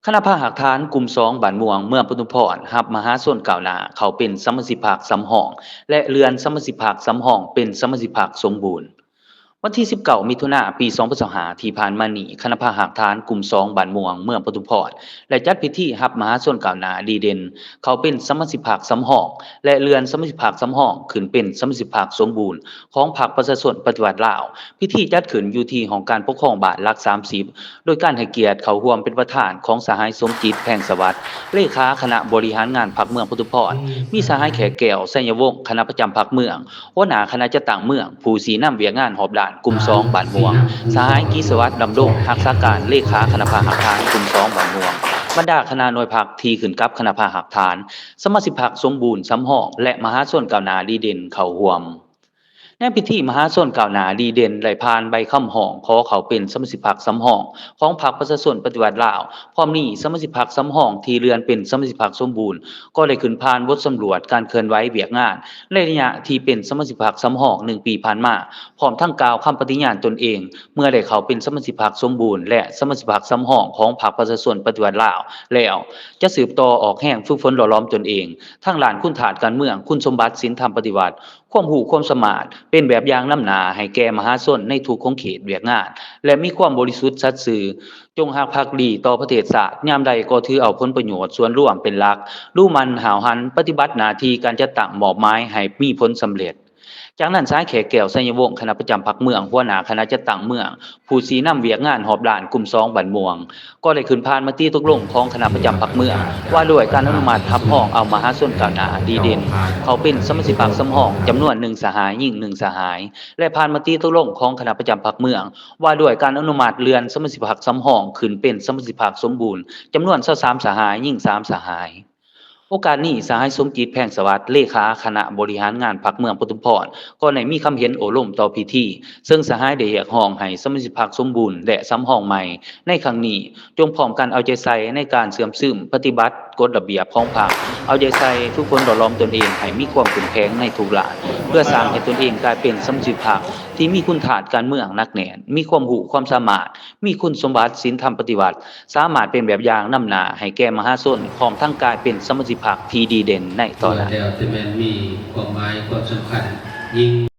ຄະນະພັກຮາກຖານກຸ່ມສອງບ້ານມ່ວງ ເມືອງປະທຸມພອນ ຮັບມະຫາຊົນກ້າວໜ້າເຂົ້າເປັນສະມາຊິກພັກສຳຮອງ ແລະ ເລື່ອນສະມາຊິກພັກສຳຮອງເປັນສະມາຊິກພັກສົມບູນ. ວັນທີສິບເກົ້າ ມິຖຸນາ ປີສອງພັນຊາວຫ້າ ທີ່ຜ່ານມານີ້, ຄະນະພັກຮາກຖານກຸ່ມສອງບ້ານມ່ວງ ເມືອງປະທຸມພອນ ໄດ້ຈັດພິທີຮັບມະຫາຊົນກ້າວໜ້າດີເດັ່ນເຂົ້າເປັນສະມາຊິກພັກສຳຮອງ ແລະ ເລື່ອນສະມາຊິກພັກສຳຮອງຂຶ້ນເປັນສະມາຊິກພັກສົມບູນຂອງພັກປະຊາຊົນປະຕິວັດລາວ. ພິທີຈັດຂຶ້ນຢູ່ທີ່ຫ້ອງການປົກຄອງບ້ານຫຼັກສາມສິບ ໂດຍການໃຫ້ກຽດເຂົ້າຮ່ວມເປັນປະທານຂອງສະຫາຍ ສົມຈິດ ແພງສະຫວັດ ເລຂາຄະນະບໍລິຫານງານພັກເມືອງປະທຸມພອນ, ມີສະຫາຍ ແຂກແກ້ວ ໄຊຍະວົງ ຄະນະປະຈຳພັກເມືອງ, ຫົວໜ້າຄະນະຈັດຕັ້ງເມືອງ, ຜູ້ຊີ້ນຳວຽກງານຮອບດ້ານກຸ່ມສອງບ້ານມ່ວງ, ສະຫາຍ ກິດສະຫວັດ ດຳດົງ ຮັກສາການເລຂາຄະນະພັກຮາກຖານກຸ່ມສອງບ້ານມ່ວງ, ບັນດາຄະນະໜ່ວຍພັກທີ່ຂຶ້ນກັບຄະນະພັກຮາກຖານ, ສະມາຊິກພັກສົມບູນສຳຮອງ ແລະ ມະຫາຊົນກ້າວໜ້າດີເດັ່ນເຂົ້າຮ່ວມ. ໃນພິທີ, ມະຫາຊົນກ້າວໜ້າດີເດັ່ນໄດ້ຜ່ານໃບຄຳຮ້ອງຂໍເຂົ້າເປັນສະມາຊິກພັກສຳຮອງຂອງພັກປະຊາຊົນປະຕິວັດລາວ. ພ້ອມນີ້, ສະມາຊິກພັກສຳຮອງທີ່ເລື່ອນເປັນສະມາຊິກພັກສົມບູນ ກໍໄດ້ຂຶ້ນຜ່ານບົດສຳຫຼວດການເຄື່ອນໄຫວວຽກງານໃນໄລຍະທີ່ເປັນສະມາຊິກພັກສຳຮອງໜຶ່ງປີຜ່ານມາ, ພ້ອມທັງກ່າວຄຳປະຕິຍານຕົນເອງ ເມື່ອໄດ້ເຂົ້າເປັນສະມາຊິກພັກສົມບູນ ແລະ ສະມາຊິກພັກສຳຮອງຂອງພັກປະຊາຊົນປະຕິວັດລາວແລ້ວ, ຈະສືບຕໍ່ອອກແຮງຝຶກຝົນຫຼໍ່ຫຼອມຕົນເອງ ທາງດ້ານຄຸນທາດການເມືອງ, ຄຸນສົມບັດ, ສິນທຳປະຕິວັດ, ຄວາມຮູ້ຄວາມສາມາດ ເປັນແບບຢ່າງນຳໜ້າໃຫ້ແກ່ມະຫາຊົນໃນທຸກຂົງເຂດວຽກງານ ແລະ ມີຄວາມບໍລິສຸດສັດຊື່, ຈົ່ງຮັກພັກດີຕໍ່ປະເທດຊາດ, ຍາມໃດກໍຖືເອົາຜົນປະໂຫຍດສ່ວນລວມເປັນຫຼັກ, ດຸໝັ່ນຫ້າວຫັນປະຕິບັດໜ້າທີ່ການຈັດຕັ້ງມອບໝາຍໃຫ້ມີຜົນສຳເລັດ. ຈາກນັ້ນ, ສະຫາຍ ແຂກແກ້ວ ໄຊຍະວົງ ຄະນະປະຈຳພັກເມືອງ, ຫົວໜ້າຄະນະຈັດຕັ້ງເມືອງ, ຜູ້ຊີ້ນຳວຽກງານຮອບດ້ານກຸ່ມສອງບ້ານມ່ວງ ກໍໄດ້ຂຶ້ນຜ່ານມະຕິຕົກລົງຂອງຄະນະປະຈຳພັກເມືອງ ວ່າດ້ວຍການອະນຸມັດຮັບຮອງເອົາມະຫາຊົນກ້າວໜ້າດີເດັ່ນເຂົ້າເປັນສະມາຊິກພັກສຳຮອງຈຳນວນໜຶ່ງສະຫາຍ, ຍິງໜຶ່ງສະຫາຍ ແລະ ຜ່ານມະຕິຕົກລົງຂອງຄະນະປະຈຳພັກເມືອງ ວ່າດ້ວຍການອະນຸມັດເລື່ອນສະມາຊິກພັກສຳຮອງຂຶ້ນເປັນສະມາຊິກພັກສົມບູນຈຳນວນຊາວສາມສະຫາຍ, ຍິງສາມສະຫາຍ. ໂອກາດນີ້, ສະຫາຍ ສົມຈິດ ແພງສະຫວັດ ເລຂາຄະນະບໍລິຫານງານພັກເມືອງປະທຸມພອນ ກໍໄດ້ມີຄຳເຫັນໂອ້ລົມຕໍ່ພິທີ, ເຊິ່ງສະຫາຍໄດ້ຮຽກຮ້ອງໃຫ້ສະມາຊິກພັກສົມບູນ ແລະ ສຳຮອງໃໝ່ໃນຄັ້ງນີ້ ຈົ່ງພ້ອມກັນເອົາໃຈໃສ່ໃນການເຊື່ອມຊຶມປະຕິບັດກົດລະບຽບຂອງພັກ, ເອົາໃຈໃສ່ຝຶກຝົນຫຼໍ່ຫຼອມຕົນເອງໃຫ້ມີຄວາມເຂັ້ມແຂງໃນທຸກດ້ານ ເພື່ອສ້າງໃຫ້ຕົນເອງກາຍເປັນສະມາຊິກພັກທີ່ມີຄຸນທາດການເມືອງໜັກແໜ້ນ, ມີຄວາມຮູ້ຄວາມສາມາດ, ມີຄຸນສົມບັດສິນທຳປະຕິວັດ, ສາມາດເປັນແບບຢ່າງນຳໜ້າໃຫ້ແກ່ມະຫາຊົນ, ພ້ອມທັງກາຍເປັນສະມາຊິກພັກທີ່ດີເດັ່ນໃນຕໍ່ໜ້າ. ແລ້ວແຕ່ແມ່ນມີຄວາມໝາຍຄວາມສຳຄັນຍິ່ງ